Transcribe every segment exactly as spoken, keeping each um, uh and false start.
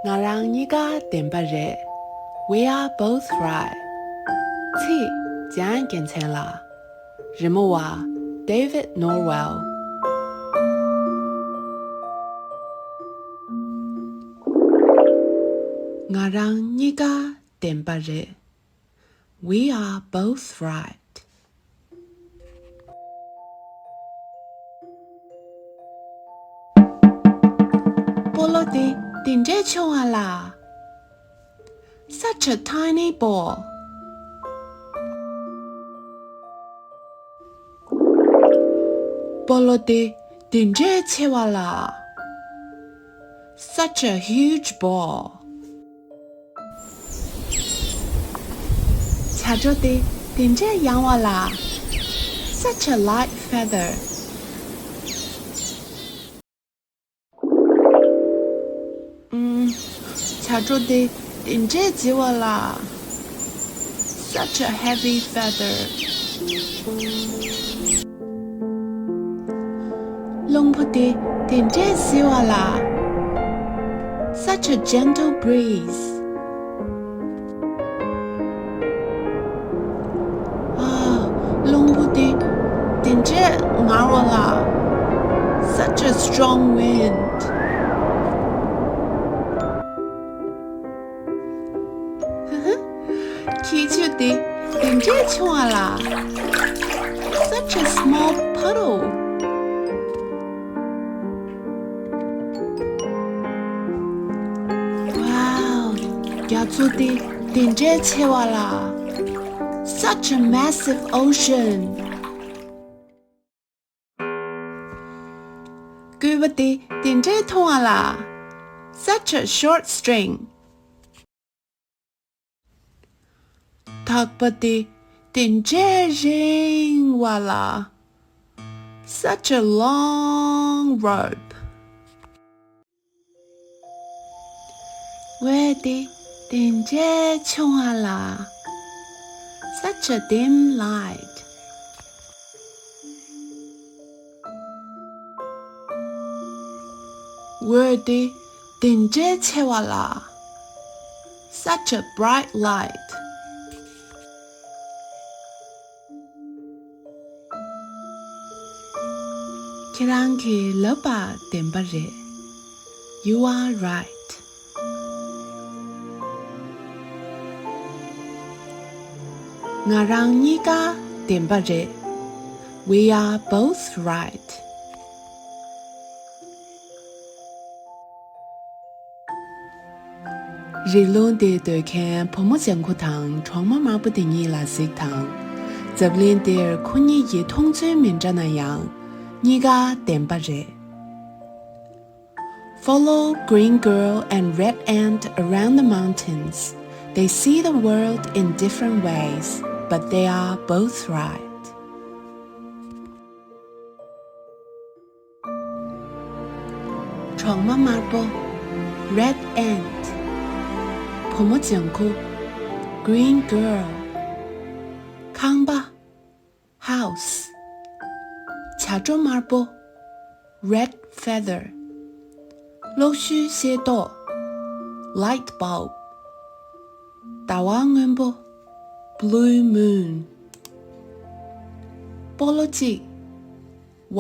ང་རང་གཉིས་ཀ་བདེན་པ་རེད། We are both right. ཚིག་འཇམ་དབྱངས་རྒྱལ་མཚན་ལགས། རི་མོ་བ་David Norwell. ང་རང་གཉིས་ཀ་བདེན་པ་རེད། We are both right. སྤོ་ལོ་དེ་དེ་འདྲའི་ཆུང་བ་ལ། Such a tiny ball. སྤོ་ལོ་དེ་དེ་འདྲའི་ཆེ་བ་ལ། Such a huge ball. བྱ་སྒྲོ་དེ་དེ་འདྲའི་ཡང་བ་ལ། Such a light feather. ཨུམ། བྱ་སྒྲོ་དེ་དེ་འདྲའི་ལྗིད་པ་ལ། Such a heavy feather. རླུང་བུ་དེ་དེ་འདྲའི་བསིལ་བ་ལ། Such a gentle breeze. ཨ། རླུང་བུ་དེ་དེ་འདྲའི་ངར་བ་ལ། Such a strong wind. ཧ་ཧ། ཁྱི་ཆུ་དེ་དེ་འདྲའི་ཆུང་བ་ལ། Such a small puddle. Wow. རྒྱ་མཚོ་དེ་དེ་འདྲའི་ཆེ་བ་ལ། Such a massive ocean. སྐུད་པ་དེ་དེ་འདྲའི་ཐུང་བ་ལ། Such a short string. ཐག་པ་དེ་དེ་འདྲའི་རིང་བ་ལ། Such a long rope. འོད་དེ་དེ་འདྲའི་ཆུང་བ་ལ། Such a dim light. འོད་དེ་དེ་འདྲའི་ཆེ་བ་ལ། Such a bright light. ཁྱེད་རང་གིས་ལབ་པ་བདེན་པ་རེད། You are right. ང་རང་གཉིས་ཀ་བདེན་པ་རེད། We are both right. རི་ལུང་དེར་སྡོད་མཁན་བུ་མོ་ལྗང་ཁུ་དང་གྲོག་མ་དམར་པོ་དེ་གཉིས་ལ་གཟིགས་དང་། འཛམ་གླིང་འདིར་ཁོ་གཉིས་ཀྱི་མཐོང་ཚུལ་མི་འདྲ་ན་ཡང་། གཉིས་ཀ་བདེན་པ་རེད། Follow Green Girl and Red Ant around the mountains. They see the world in different ways, but they are both right. གྲོག་མ་དམར་པོ། Red Ant. བུ་མོ་ལྗང་ཁུ། Green Girl. ཁང་པ། House. བྱ་སྒྲོ་དམར་པོ། Red Feather. གློག་ཞུའི་ཤེལ་ཏོག། Light Bulb. ཟླ་བ་སྔོན་པོ། Blue Moon. སྤོ་ལོ་གཅིག།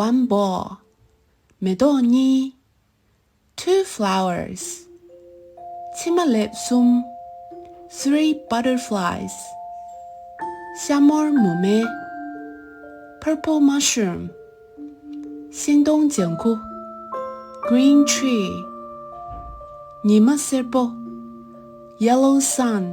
One ball. མེ་ཏོག་གཉིས། Two flowers. མཆིལ་མ་ལེབ་གསུམ། Three butterflies. ཤ་མོར་མུ་མེ། Purple mushroom. ཤིང་སྡོང་ལྗང་ཁུ། Green tree. ཉི་མ་སེར་པོ། Yellow sun.